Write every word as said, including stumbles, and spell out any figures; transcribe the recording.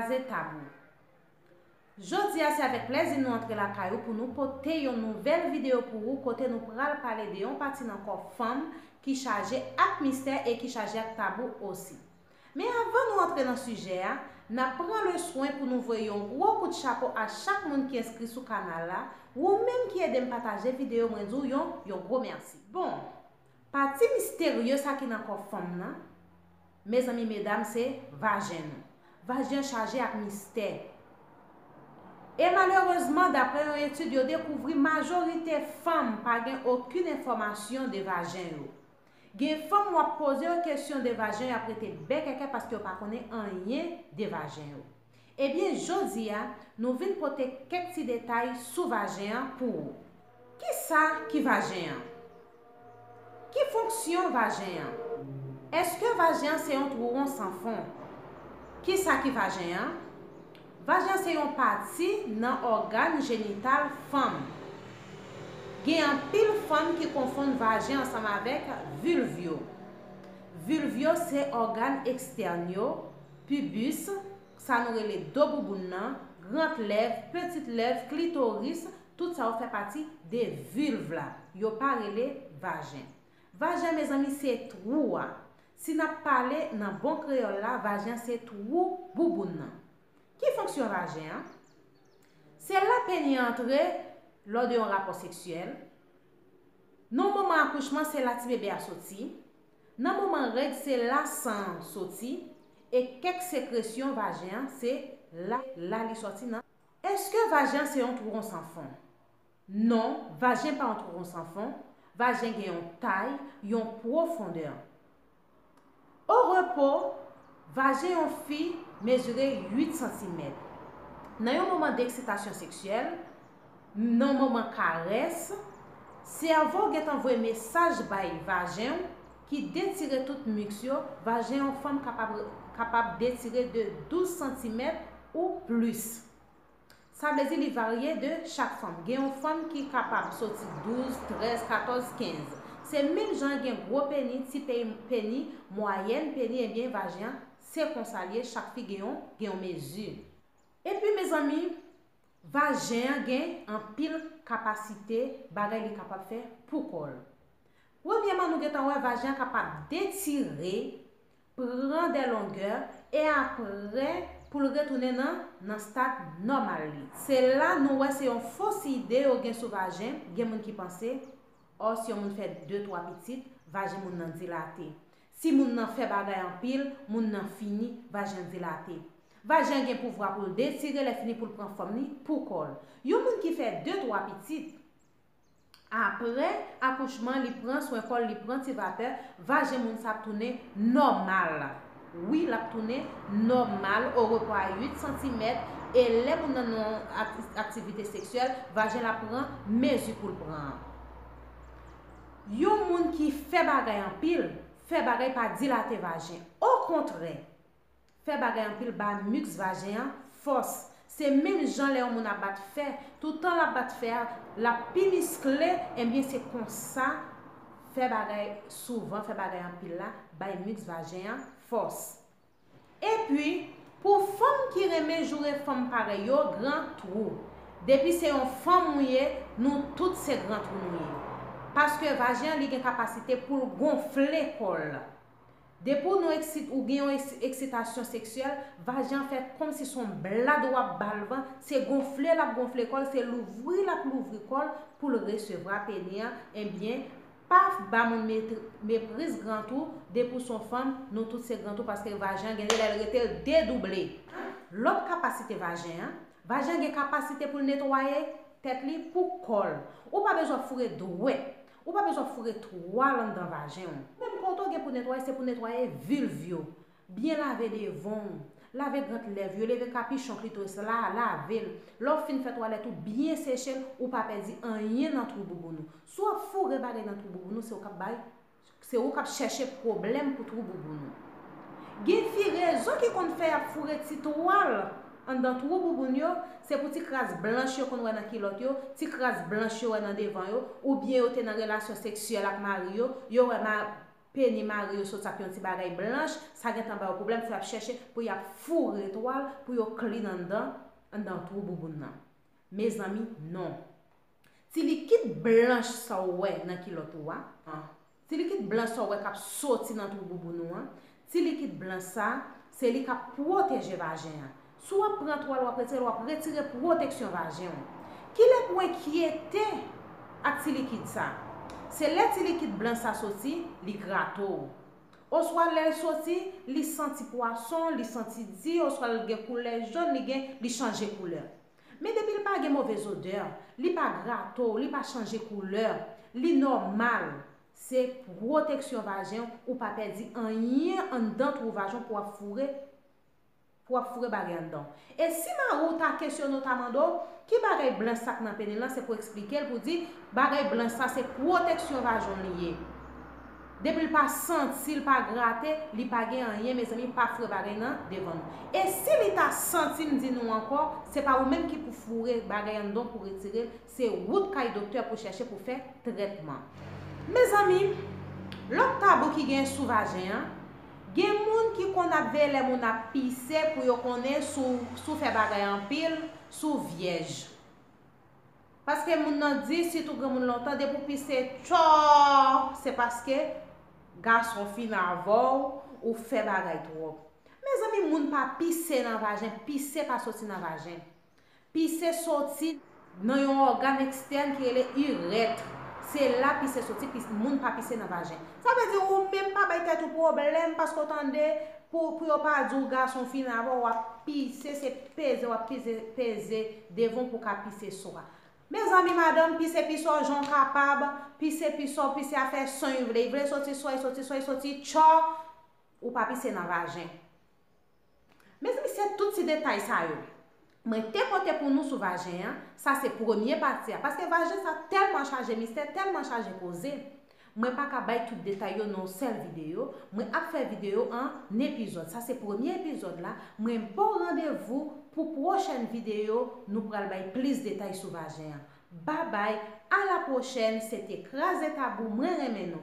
Kraze tabou. Jodi a se avèk plèzi nou antre lakay ou pou nou pote yon nouvèl videyo pou ou kote nou pral pale de yon pati nan kò fanm ki chaje ak mistè e ki chaje ak tabou osi. Men avan nou antre nan sijè a, n ap pran le swen pou nou voye yon gwo kout chapo a chak moun ki enskri sou kanal la. Ou menm ki ede m pataje videyo, mwen di w yon, yon gwo mèsi. Bon, pati misterye sa ki nan kò fanm nan, mezanmi, medam, se vajen nou. Vajen an chaje ak mistè. E malerezman, daprè yon etid, yo dekouvri majorite fanm pa gen okenn enfòmasyon de vajen yo. Gen fanm w ap poze yo kesyon de vajen, y ap rete bèkèkè paske yo pa konnen anyen de vajen yo. Ebyen, jodi a, nou vin pote kèk ti detay sou vajen an pou ou. Kisa ki vajen an? Ki fonksyon vajen an? Èske vajen an se yon twou won san fon? Kisa ki vajen an? Vajen an se yon pati nan ògàn jenital fanm. Gen anpil fanm ki konfonn vajen ansanm avèk vilv yo. Vilv yo se ògàn ekstèn yo, pibis, sa nou rele do bouboun nan, grand lèv, petit lèv, klitoris, tout sa yo fè pati de vilv la. Yo pa rele vajen. Vajen, mezanmi, se twou a. Si n ap pale nan bon kreyòl la, vajen se twou bouboun nan. Ki fonksyon vajen an? Se la peni an antre lò de yon rapò seksyèl. Nan moman akouchman, se la ti bebe a soti. Nan moman règ, se la san an soti. E kèk sekresyon vajen an, se la, la li sòti nan. Èske vajen an se yon twou won san fon? Non, vajen pa yon twou won san fon. Vajen gen yon tay, yon pwofondè. O repo, vajen yon fi mezire uit santimèt. Nan yon moman deksitasyon seksyèl, nan yon moman karès, sèvo gentan voye mesaj bay vajen w ki detire tout miks yo. Vajen yon fanm kapab, kapab detire de douz santimèt ou plis. Sa vle di li varye de chak fanm. Gen yon fanm ki kapab soti douz, trèz, katòz, kenz. Se menm jan gen gwo peni, ti pe-, peni, mwayèn peni, ebyen vajen an, se konsa l ye, chak fi gen yon, gen yon mezi. Epi, mezanmi, vajen an gen anpil kapasite, bagay li kapab fè pou kò l. Premyèman, nou gentan wè vajen an kapab detire, pran de longè, e apre pou l retounen nan, nan stad nòmal li. Se la nou wè se yon fos ide yo gen sou vajen, gen moun ki panse, ò, si yon moun fè de, twa pitit, vajen moun nan dilate. Si moun nan fè bagay anpil, moun nan fini, vajen dilate. Vajen gen pouvwa pou l detire, lè fini pou l pran fòm li pou kò l. Yon moun ki fè de, twa pitit, apre akouchman, li pran swen kò l, li pran ti vapè, vajen moun sa ap tounen nòmal. Wi, l ap tounen nòmal, o repo a uit santimèt, e lè moun nan nan yon ak-, aktivite seksyèl, vajen l ap pran mezi pou l pran an. Yon moun ki fè bagay anpil, fè bagay pa dilate vajen. Okontrè, fè bagay anpil ba miks vajen an fòs. Se menm jan lè yon moun ap bat fè, toutan l ap bat fè a, l ap pi miskle, ebyen se konsa fè bagay souvan, fè bagay anpil la bay miks vajen an fòs. Epi, pou fanm ki renmen joure fanm parèy yo, gran twou. Depi se yon fanm ou ye, nou tout se gran twou nou ye. Paske vajen an li gen kapasite pou l gonfle kò l. Depi w nan eksit-, ou gen yon eks-, eksitasyon seksyèl, vajen an fè kòmsi se yon blad w ap ba l van, se gonfle l ap gonfle kò l, se louvri l ap louvri kò l pou l resevwa peni an, ebyen, pa ba moun met-, mepriz gran twou, depi w se yon fanm, nou tout se gran twou, paske vajen an gen de lè l rete l dedouble. Lòt kapasite vajen an, vajen an gen kapasite pou l netwaye tèt li pou kò l. Ou pa bezwen foure dwèt. Ou pa bezwen foure twal anndan vajen w. Menm kote w gen pou netwaye, se pou netwaye vilv yo. Byen lave devan w. Lave grant lèv yo, leve kapichon klitoris la, lave l. Lè w fin fè twalèt ou, byen seche l, ou pa pèdi anyen nan twou bouboun ou. Si w ap foure bagay nan twou bouboun ou, se ou k ap bay, se ou k ap chèche pwoblèm pou twou bouboun ou. Gen fi rezon ki konn fè y ap foure ti twal anndan twou bouboun yo, se pou ti kras blanch yo konn wè nan kilòt yo, ti kras blanch yo wè nan devan yo, oubyen yo te nan relasyon seksyèl ak mari yo, yo wè ma-, peni mari yo soti ak yon ti bagay blanch, sa gentan ba yo pwoblèm, fò y ap chèche pou y ap foure twal pou yo clean anndan, anndan twou bouboun nan. Mezanmi, non. Ti likid blanch sa w wè nan kilòt ou a, an, ti likid blanch sa w wè k ap soti nan twou bouboun ou an, ti likid blanch sa, se li k ap pwoteje vajen an. Si w ap pran twal, w ap retire l, w ap retire pwoteksyon vajen w. Kilè pou w enkyete ak ti likid sa? Se lè ti likid blanch sa soti, li grate w. Oswa lè l soti, li santi pwason, li santi di, oswa l gen koulè jòn, li gen, li chanje koulè. Men depi l pa gen movez odè, li pa grate w, li pa chanje koulè, li nòmal, se pwoteksyon vajen w, ou pa pèdi anyen anndan twou vajen w pou w ap foure, pou w ap foure bagay anndan w. E si mari w ta kesyone w, ta mande w, ki bagay blanch sa k nan peni l lan, se pou w eksplike l, pou w di, bagay blanch sa se pwoteksyon vajen w li ye. Depi l pa santi, l pa grate, li pa gen anyen, mezanmi, pa foure bagay nan devan nou. E si li ta santi, m di nou ankò, se pa ou menm ki pou foure bagay anndan w pou retire l, se wout kay doktè pou chèche pou fè trètman. Mezanmi, lòt tabou ki gen sou vajen an, gen moun ki konn ap veye lè moun ap pise pou yo konnen si w, si w fè bagay anpil, si w vyèj. Paske moun nan di, sitou granmoun lontan, depi w pise tjò, se paske gason fin avè w, ou fè bagay twòp. Mezanmi, moun pa pise nan vajen, pise pa soti nan vajen. Pise soti nan yon ògàn ekstèn ki rele irèt. Se la pise soti, pis-, moun pa pise nan vajen. Sa vle di ou menm pa bay tèt ou pwoblèm paske w tande pou, pou yo pa di w gason fin avè w, w ap pise, se peze w ap peze, peze devan w pou w ka pise swa. Mezanmi, madanm, pise pi sò jan w kapab, pise pi sò, pise a fè son w vle, vle soti swa, soti swa, soti tjò, ou pa pise nan vajen. Mezanmi, se tout ti detay sa yo mwen te pote pou nou sou vajen an. Sa se premye pati a. Paske vajen sa tèlman chaje mistè, tèlman chaje koze. Mwen pa ka bay tout detay yo nan yon sèl videyo. Mwen ap fè videyo an epizòd. Sa se premye epizòd la. Mwen ba w randevou pou pwochèn videyo. Nou pral bay plis detay sou vajen an. Babay, a la pwochèn. Se te Kraze Tabou. Mwen renmen nou.